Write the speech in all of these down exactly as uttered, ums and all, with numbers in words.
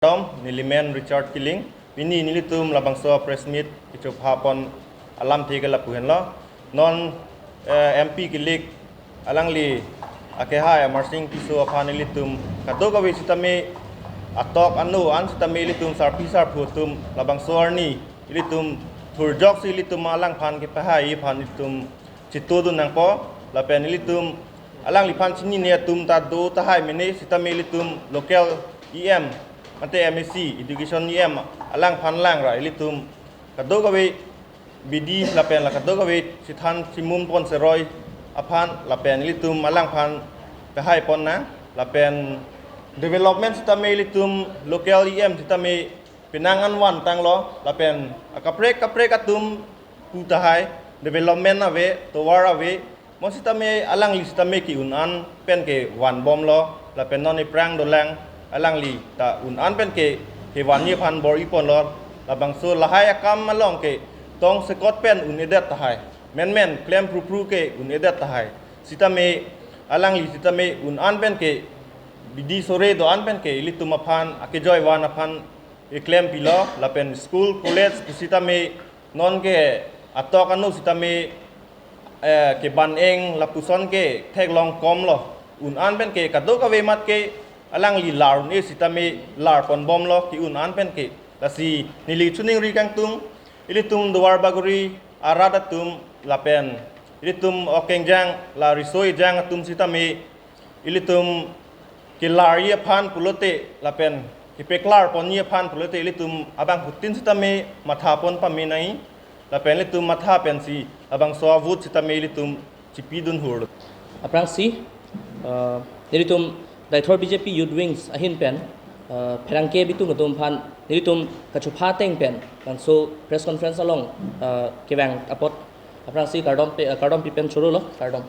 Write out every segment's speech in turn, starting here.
Kardom, nelimen Richard Killing. Pini nelitum labangso press meet kechopha pon alamthe ke lapu henlo. Non eh, M P kilik alangli akehai Amarsing Tisso aphan ilitum kadokave sitame atok ano an sitame ilitum sarpi sarpo atum labangso arni ilitum thurjok si ilitum alangphan kepahai aphan ilitum chitodun nangpo lapen ilitum alangliphan chinine atum ta do tahai mene sitame ilitum local E M mate M A C education E M alangphan langra ilitum kadokave bidi lapen la kadokave chethan chimum pon seroi aphan lapen ilitum alangphan pahai pon nang lapen development sitame ilitum local E M sitame penang an van tanglo lapen akaprek kaprek atum pu tahai development ave tovar ave mo sitame alangli sitame ke-un an pen kevan bomlo lapen non aphrang dolang alangli ta un an pen ke kevanji aphan bor-i ponlo labangso lahai akam along ke tong sekot pen un-edet tahai menmen klem prupru ke un-edet tahai sitame alangli sitame un an pen ke bidi sore do an pen ke ilitum aphan akejoi van aphan keklem pilo lapen school college pusitame non ke atok ano sitame eh, keban eng lapuson ke theklong komlo un an pen ke kadokave mat ke alangli lar un-e sitame lar pon bomlo ke-un an pen ke lasi neli choningri kangtung ilitum Duarbagori arat atum lapen ilitum okengjang la riso ejang atum sitame ilitum kelarji aphan pulote lapen kepeklar ponji aphan pulote ilitum abangphutin sitame matha pon pame nai lapen ilitum matha pensi labangso avote sitame ilitum chipidun hur. Aphrangsi, uh, nelitum Deithor B J P Youth Wings ahin pen, uh, pherangke bitung atum aphan nelitum kachopha ateng pen labangso press conference along uh, kevang apot aphrangsi kardom pe, uh, kardom pi pen chorolo kardom.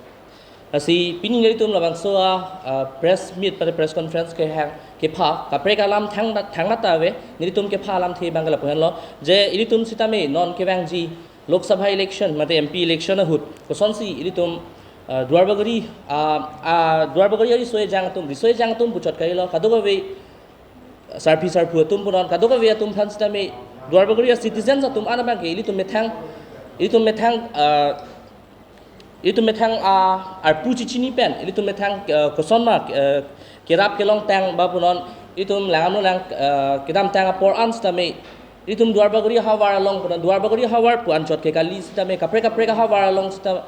Lasi pini nelitum labangso a, a press meet pada press conference kehang kepha kaprek alam thang thang mata ave nelitum kepha alamthe abang ke lapu henlo je ilitum sitame non kevangji Lok Sabha election mate M P election ahut kosonsi ilitum uh, Duarbagori uh, uh, Duarbagori ariso ejang atum riso ejang atum puchot kailo kadokave sarpi sarpo atum punon kadokave atum aphan sitame Duarbagori citizens atum an abang ke ilitum methang ilitum methang uh, ilitum methang uh, arpu chichini pen ilitum methang uh, kosonma uh, kerap kelong tang ba punon ilitum langam lang uh, kedam tang apor an sitame ilitum Duarbagori havar along punon Duarbagori havar pu anchot ke kali sitame kaprek kaprek havar along sitame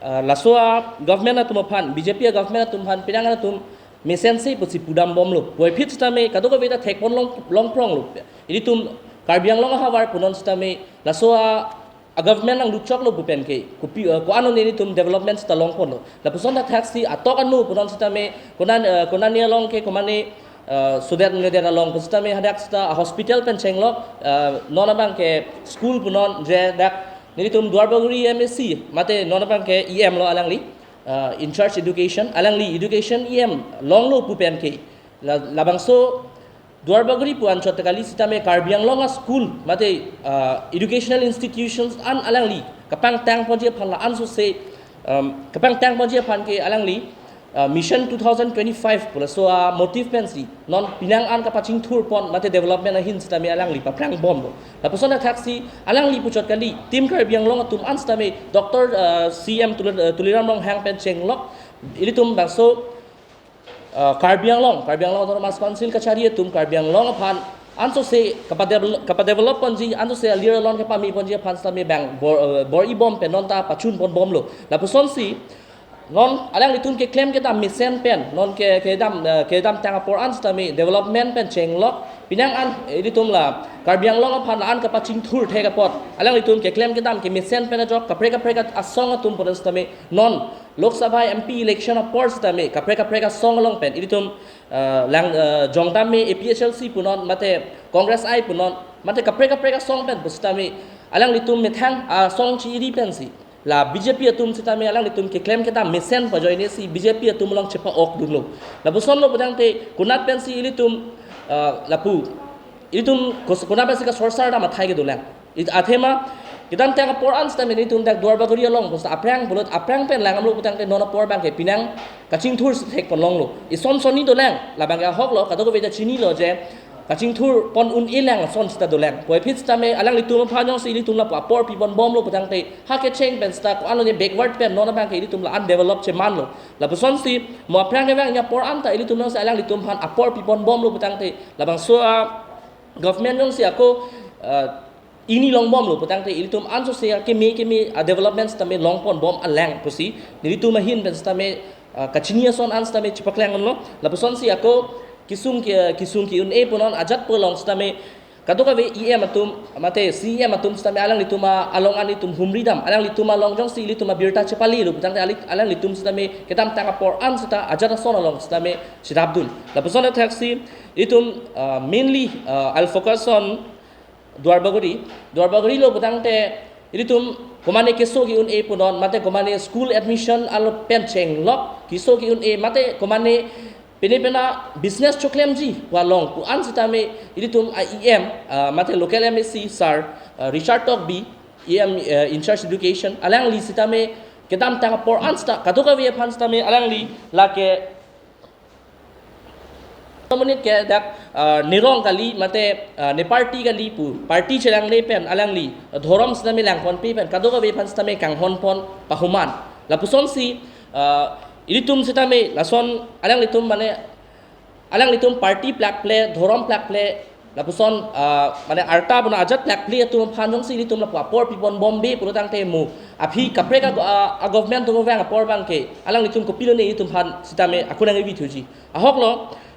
uh, laso a government atum aphan B J P a government atum aphan penang atum mesense pusi pudam bomlo puvoiphit sitame kadokave ta thek pon long long pronglo ilitum Karbi Anglong ahavar punon sitame laso a a government nangduchoklo pu pen ke kopi uh, ko-an nelitum development sita long ponlo lapuson ta thaksi atok ano punon sitame konan uh, konani along ke komane uh, sudet ngedet along pu sitame hadak sita a hospital pen chenglok uh, non abang ke school punon je dak nelitum Duarbagori M A C mate non abang ke E M lo alangli uh, in charge education alangli education E M longlo pu pen ke la, labangso Duarbagori pu anchot kali sitame Karbi Anglong a school mate uh, educational institutions an alangli kapangtang ponji aphan la ansose um, kapangtang ponji aphan ke alangli uh, Mission two thousand twenty-five pu laso a motive pensi non penang an kapachingthur pon mate development ahin sitame alangli paphrang bomlo lapuson thaksi alangli puchot kali Team Karbi Anglong atum an sitame Doctor uh, C M Tuli- uh, Tuliram Ronghang pen chenglok ilitum bangso uh, Karbi Anglong, Karbi Anglong Autonomous Council kachari atum Karbi Anglong aphan ansose kapadevel- kapadevelop ponji ansose alir alon kepame ponji aphan sitame bang bor uh, bor-i bom pen non ta pachun pon bomlo. Lapusonsi non alanglitum keklem kedam mesen pen non ke kedam uh, kedam tang apor an sitame development pen chenglok penang an ilitum la Karbi Anglong aphan an kapachingthur thek apot alanglitum keklem kedam kemesen pen ajok kaprek kaprek asong atum pon sitame non Lok Sabha M P election apor sitame kaprek kaprek asong along pen ilitum uh, lang uh, jongdam me A P H L C punon mate Congress I punon mate kaprek kaprek asong pen pusitame alanglitum methang asong chi iri pensi la B J P atum sitame alanglitum keklem kedam mesen pajoine si B J P atum along chepa-ok dunlo. Lapusonlo pudangte konat pensi ilitum uh, lapu ilitum kos- konat pensi kasorsar dam athai kedolang. It athema kedam tang apor an sitame nelitum dak Duarbagori along pusta aphrang pulut aphrang pen lang amlo putangte non apor abang ke penang kachingthur si thek ponlonglo. Ison sonni dolang labang ke ahoklo kadokave ta chinilo je kachingthur pon un-e lang ason sita dolang. Puvoiphit sitame alanglitum aphan jongsi ilitum lapu apor pipon bomlo putangte, ha kecheng pen sita ko-an lo ne backward pen non abangke ilitum la undeveloped chemanlo. Lapusonsi mo aphrang kevang apor anta ilitum jongsi alanglitum aphan apor pipon bomlo putangte, labangso a government jongsi ako, ah, ingni long bomlo putangte ilitum ansose akeme keme a development sitame long pon bom alang pusi nelitum ahin pen sitame, ah, kachini ason an sitame chepaklang lo. Lapusonsi ako kesung ke, kesung ke-un-e punon ajat pu along sitame kadokave E M atum mate C E M atum sitame alanglitum a along an itum humri dam, alanglitum along jongsi ilitum abirta chepalelo putangte ali-, alanglitum sitame kedamtang apor an sita ajat ason along sitame cherapdun. Lapuson athaksi itum, ah, mainly, ah, I'll focus on Duarbagori. Duarbagori lo putangte ilitum komane keso ke-un-e punon mate komane school admission alo pen chenglok keso ke-un-e mate komane pine pena business choklemji pu along pu-an sitame ilitum a E M, ah, mate local M A C sir, ah, Richard Tokbi, E M, ah, in charge education, alangli sitame kedamtang apor an sita kadokave aphan sitame alangli lake monit ke dak, ah, ne rong kali mate, ah, ne party kali pu party chelangle pen alangli, ah, dhorom sitame langponpe pen kadokave aphan sitame kanghon pon pahuman. Lapusonsi, ah, ilitum sitame lason alanglitum mane alanglitum party plakple, dhorom plakple, lapuson, ah, mane arta bona ajat plakple atum aphan jongsi ilitum lapu apor pipon bombe pulotangte mo aphi kaprek a, a, a government atum vang apor abangke alanglitum kopilo ne ilitum aphan sitame ako nangkevithuji. Ahok lo,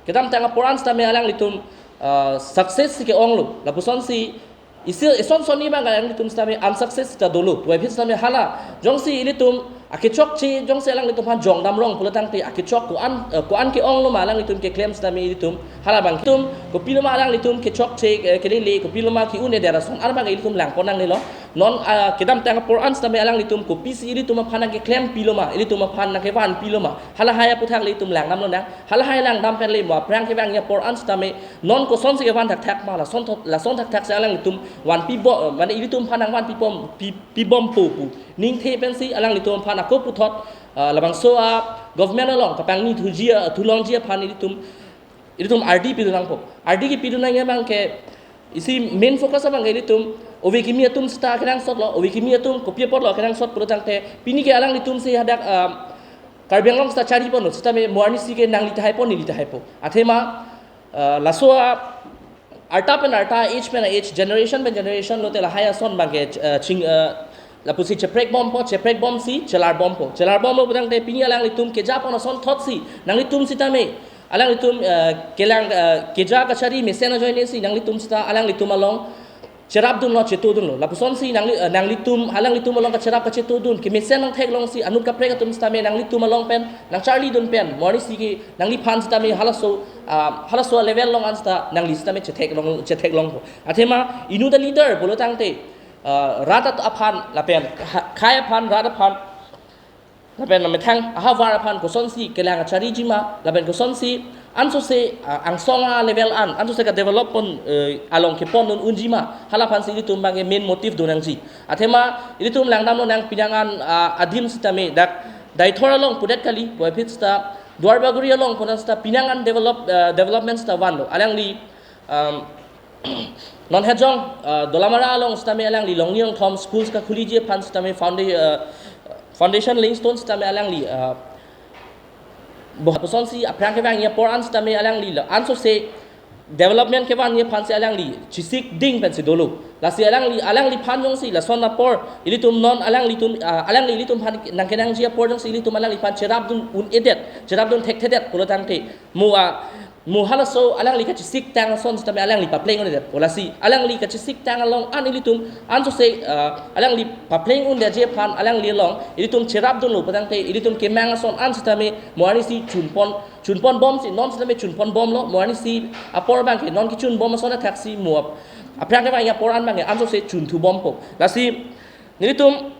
kedamtang apor an sitame alanglitum, ah, success si ke-onglo. Lapusonsi isi eson sonni abang alanglitum sitame unsuccess sita dolo. Puvoiphit sitame hala jongsi ilitum akechokche jongsi alanglitum aphan jongdam rong pulotangte akechok ko-an, eh, ko-an ke-onglo ma alanglitum keklem sitame ilitum hala abang tum kopilo ma alanglitum kechokche, eh, kelele kopilo ma ke-un-edet ason ar abang ilitum langpon nangnelo. Non, ah, kedamtang apor an sitame alanglitum kopisi ilitum aphan nangkeklempilo ma, ilitum aphan nangkevanpilo ma, halahai aputhak le itum langdam lonang. Halahai langdam pen le mo aphrang kevang apor an sitame non kosonsi kevan thakthak ma, lason thot, lason thakthak si alanglitum vanpi bo, mane ilitum aphan nangvanpi pom, pi, pibompo pu ningthe pensi alanglitum aphan ako puthot, ah, labangso a government along kapangnithuji a, thulongji aphan ilitum, ilitum ardi pidun nangpo. Ardi kepidun nangji abangke isi main focus abangke ilitum ove kimi atum sita kenangsotlo, ove kimi atum kopi apotlo kenangsot pulotangte pini ke alanglitumsi hadak, ah, Karbi Anglong sita chariponlo sitame mo arnisi ke nangli tahai po, neli tahai po. Athema, ah, laso a arta pen arta, age pen age, generation pen generation lote lahai ason abangke, ah, ching, ah, lapusi cheprek bompo, cheprek bomsi chelar bompo. Chelar bomlo putangte pini alanglitum keja pon ason thotsi nanglitum sitame alanglitum, ah, kelang, ah, keja kachari mesen ajoinesi nanglitum sita alanglitum along cherapdunlo, chetodunlo. Lapusonsi nangli, eh, nanglitum, alanglitum along kacherap kachetodun kemesen nangtheklongsi anut kaprek atum sitame nanglitum along pen nangcharlidun pen mo arnisi ke nangliphan sitame halaso, ah, halaso level along an sita nangli sitame chetheklong, chetheklongpo. Athema inut a leader pulotangte, ah, rat at aphan lapen kha-, khei aphan, rat aphan lapen methang ahavar aphan kosonsi kelang kachariji ma, lapen kosonsi ansose, ah, angsong a level an, ansose kadevelop pon, eh, along kepondun unji ma, hala aphansi ilitum abangke main motive do nangji. Athema ilitum langdam lonang pini an, ah, adim sitame dak Deithor along pudet kali, puvoiphit sita Duarbagori along punon sita pini an develop, ah, development sita vanlo. Alangli, um, non hejong, ah, Dolamara along sitame alangli Longni Longthom schools kakhuliji aphan sitame founda-, ah, foundation laying stone sitame alangli, ah, bo-, kosonsi aphrang kevang apor an sitame alangli lo ansose development kevan aphansi alangli chesik ding pensi dolo. Lasi alangli, alangliphan jongsi lason apor ilitum non alanglitum, ah, alangli ilitum aphan nangkenangji apor jongsi ilitum alangliphan cherapdun un-edet, cherapdun thekthedet pulotangte mo a, mo halaso alangli kachesik tang ason sitame alangli papleng un-edet. Lasi alangli kachesik tang along an ilitum ansose, ah, alangli papleng un-edetji aphan alangli along ilitum cherapdunlo putangte ilitum kemang ason an sitame mo arnisi chunpon, chunpon bomsi non sitame chunpon bomlo, mo arnisi apor abangke non kechun bom ason athaksi mo ap-, aphrang kevang apor an abangke ansose chunthu bompo. Lasi nelitum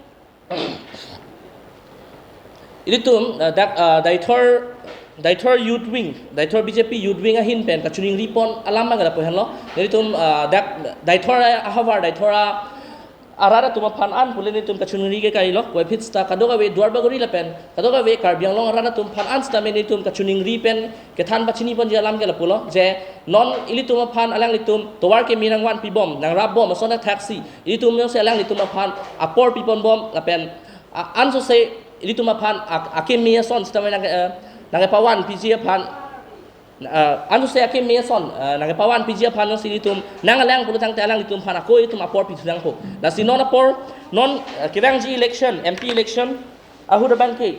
ilitum, ah, dak, ah, Deithor, Deithor Youth Wing, Deithor B J P Youth Wing ahin pen kachiningri pon alam abang lapu henlo. Nelitum, ah, dak Deithor ahavar, Deithor a arat atum aphan an pule nelitum kachiningri ke kailo, puvoiphit seta kadokave Duar Bagori lapen kadokave Karbi Anglong arat atum aphan an sitame nelitum kachiningri pen kethan pachini ponji alam ke lapulo, je non ilitum aphan alanglitum tovar keme nangvanpibom, nangrapbom ason athaksi ilitum jongsi alanglitum aphan apor piponbom lapen, a, ansose ilitum aphan ak-, akeme ason sitame nang, eh, nangkepavanpiji aphan, ah, ansose akeme ason, ah, nangkepavanpiji aphan jongsi ilitum nangalang pulo tangte alanglitum aphan ako ilitum apor pithu nangpo. Lasi non apor, non, ah, kevangji election, M P election ahut abangke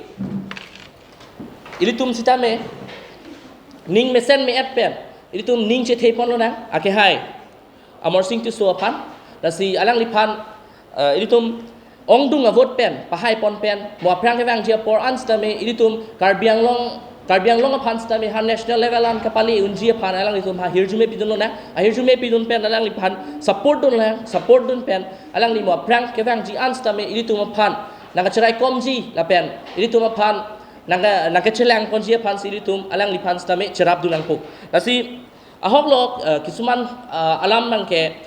ilitum sitame ning mesen me-et pen ilitum ning chethe ponlonang, akehai Amarsing Tisso aphan. Lasi alangliphan, eh, ilitum ongdung avote pen pahaipon pen mo aphrang kevangji apor an sitame ilitum Karbi Anglong, Karbi Anglong aphan sitame ha national level an kapale unji aphan alanglitum ha hirjume pidunlonang, ahirjume pidun pen alangliphan support dunlonang, support dun pen alangli mo aphrang kevangji an sitame ilitum aphan nangkacheraikomji lapen ilitum aphan nangka, nangkachelang ponji aphansi ilitum alangliphan sitame cherapdun nangpo. Lasi ahoklo, eh, kisuman, eh, alam abangke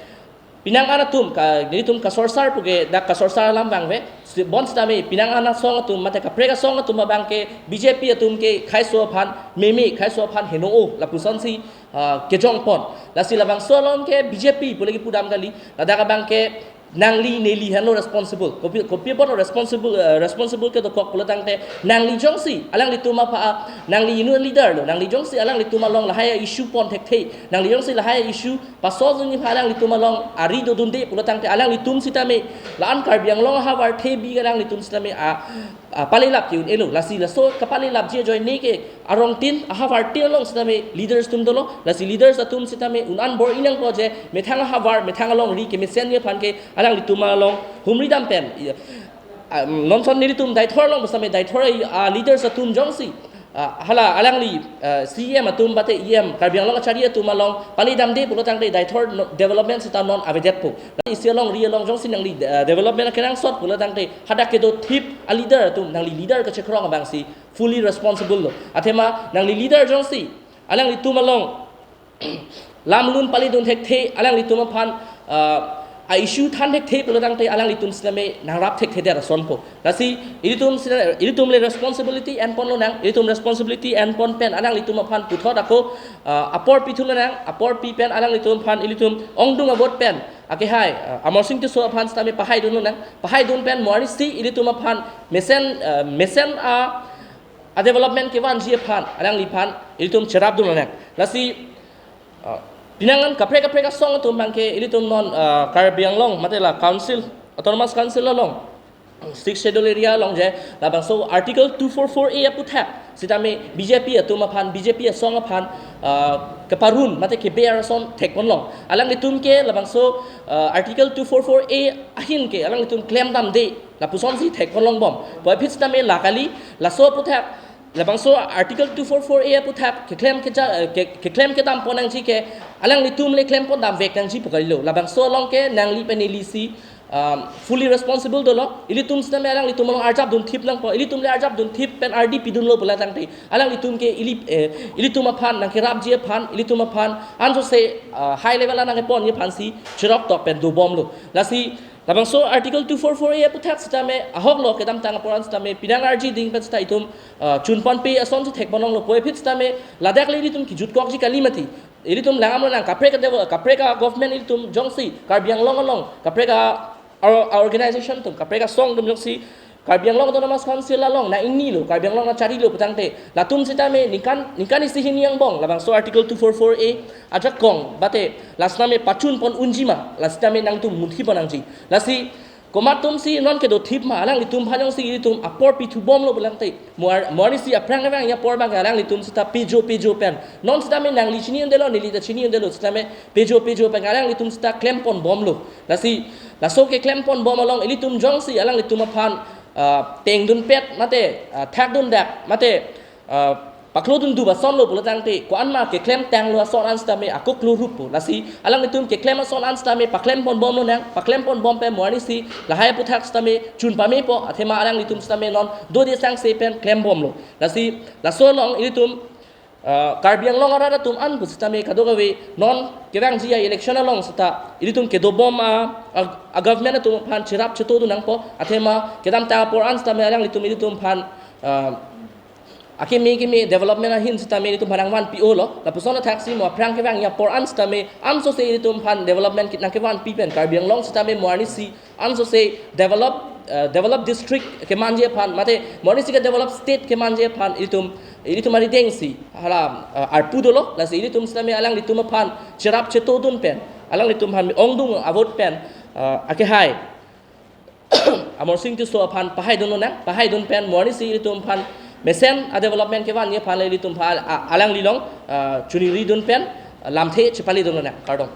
penang an atum ka, nelitum kasorsar puke dak kasorsar alam abang ave. Si, bonsitame penang an asong atum mate kaprek asong atum abangke B J P atum ke khaiso aphan meme, khaiso aphan heno-o lapusonsi, ah, kejongpon. Lasi labangso along ke B J P pule kipudam kali, ladak abangke nangli neli henlo responsible. Kopi, kopi apotlo responsible, eh, responsible kedokok pulo tangte nangli jongsi alanglitum apha, nangli inu leader lo, nangli jongsi alanglitum along lahai issue pon thekthe, nangli jongsi lahai issue paso juni apha alanglitum along ari dodunde pulo tangte alanglitum sitame la-an Karbi Anglong ahavar thebi alanglitum sitame a, a, palelap ke-un-elo. Lasi laso kapalelapji ajoine ke arongtin ahavartin along sitame leaders atum dolo. Lasi leaders atum sitame un-an bor-i nangpo je methang ahavar, methang alongri kemesenji aphan ke alanglitum along humri dam pen, i, ah, nonson nelitum Deithor along sitame Deithor, ah, leaders atum jongsi, ah, hala alangli, ah, C E M atum mate E M Karbi Anglong achari atum along pale damde pulo tangte Deithor no, development seta non avedetpo. Isi alongri along jongsi nangli, ah, development kenangsot pulo tangte hadak kedothip a leader atum nangli leader kachekrong abangsi fully responsible lo. Athema nangli leader jongsi alanglitum along lamlun paledun thekthe, alanglitum aphan, ah, a issue than thekthe pulo tangte alanglitum sitame nangrap thekthedet asonpo. Lasi ilitum sita, ilitum le responsibility enponlonang, ilitum responsibility enpon pen alanglitum aphan puthot ako, ah, apor pithulonang, apor pi pen alanglitum aphan ilitum ongdung avote pen akehai, ah, Amarsing Tisso aphan sitame pahaidunlonang, pahaidun pen mo arnisi ilitum aphan mesen, ah, mesen a, a development kevanji aphan alangliphan ilitum cherapdunlonang. Lasi, ah, penang an kaprek kaprek asong atum abangke ilitum non, ah, Karbi Anglong mate la council, autonomous council along, sixth schedule area along je labangso Article two four four A aputhak sitame B J P atum aphan, B J P asong aphan, ah, keparun mate keber ason thekponlong. Alanglitum ke labangso, ah, Article two four four A ahin ke alanglitum klem damde lapusonsi thekponlongbom. Puvoiphit sitame la kali, laso aputhak, labangso Article two four four A aputhak keklem keja, eh, ke, keklem kedam pon nangji ke alanglitum le klem pon damvek nangji pu kalilo. Labangso along ke nangli pen nelisi, um, fully responsible dolo. Ilitum sitame alanglitum along arjapdun thip nangpo. Ilitum le arjapdun thip pen ardi pidunlo pulo tangte alanglitum ke ili, eh, ilitum aphan nangkerapji aphan, ilitum aphan ansose, ah, high level an nangkeponji aphansi chirok tok pen dobomlo. Lasi labangso Article two four four A aputhak sitame ahoklo kedamtang apor an sitame penang arji ding pen sita itum, ah, chunponpe asonsi thekponlonglo. Puvoiphit sitame ladak le ilitum kijutkokji kali mati. Ilitum langdamlonang kaprek a devel-, kaprek a government ilitum jongsi Karbi Anglong along kaprek a, a, a organization atum, kaprek asong atum jongsi Karbi Anglong Autonomous Council along nangingnilo, Karbi Anglong nangcharilo pu tangte latum sitame ningkan, ningkan isi hini angbong labangso Article two four four A ajakong mate la sitame pachun pon unji ma, la sitame nangtum munthi pon nangji. Lasi komat atumsi non kedothip ma, alanglitum aphan jongsi ilitum apor pithubomlo pulo tangte, mo ar-, mo arnisi aphrang kevangji apor abangke alanglitum sita pejo pejo pen, non sitame nangli chini undelo, neli ta chini undelo, sitame pejo pejo pen alanglitum sita klemponbomlo. Lasi laso keklemponbom along ilitum jongsi alanglitum aphan, ah, tengdunpet mate, ah, thakdundak mate, ah, paklodundup asonlo pulo tangte, ko-an ma keklemtanglo ason an sitame ako kloruppo. Lasi alanglitum keklem ason an sitame paklemponbomlonang, paklemponbom pen mo arnisi lahai aputhak sitame chunpamepo, athema alanglitum sitame non dode sangse pen klembomlo. Lasi laso along ilitum Uh, Karbi Anglong arat atum an pusitame kadokave non kevangji a-election along seta ilitum kedobom a, a, a-government atum aphan cherap cheto dun nangpo, athema kedamtang apor an sitame alanglitum ilitum aphan uh, akeme keme development ahin sitame ilitum aphan nangvanpi-olo. Lapuson athaksi mo aphrang kevangji apor an sitame ansose ilitum aphan development kit nangkevanpi pen Karbi Anglong sitame mo arnisi ansose develop uh, develop district kemanji aphan mate mo arnisi ke develop state kemanji aphan ilitum ilitum arideng si hala uh, arpu dolo, lasi ilitum sitame alanglitum aphan cherap cheto dun pen alanglitum aphan ongdung a-vote pen uh, akehai Amarsing Tisso aphan pahai dun lonang, pahai dun pen mo arnisi ilitum aphan mesen a-development kevanji aphan ilitum aphan a, alangli along uh, choningri dun pen uh, lamthe chepale dun lonang. Kardom.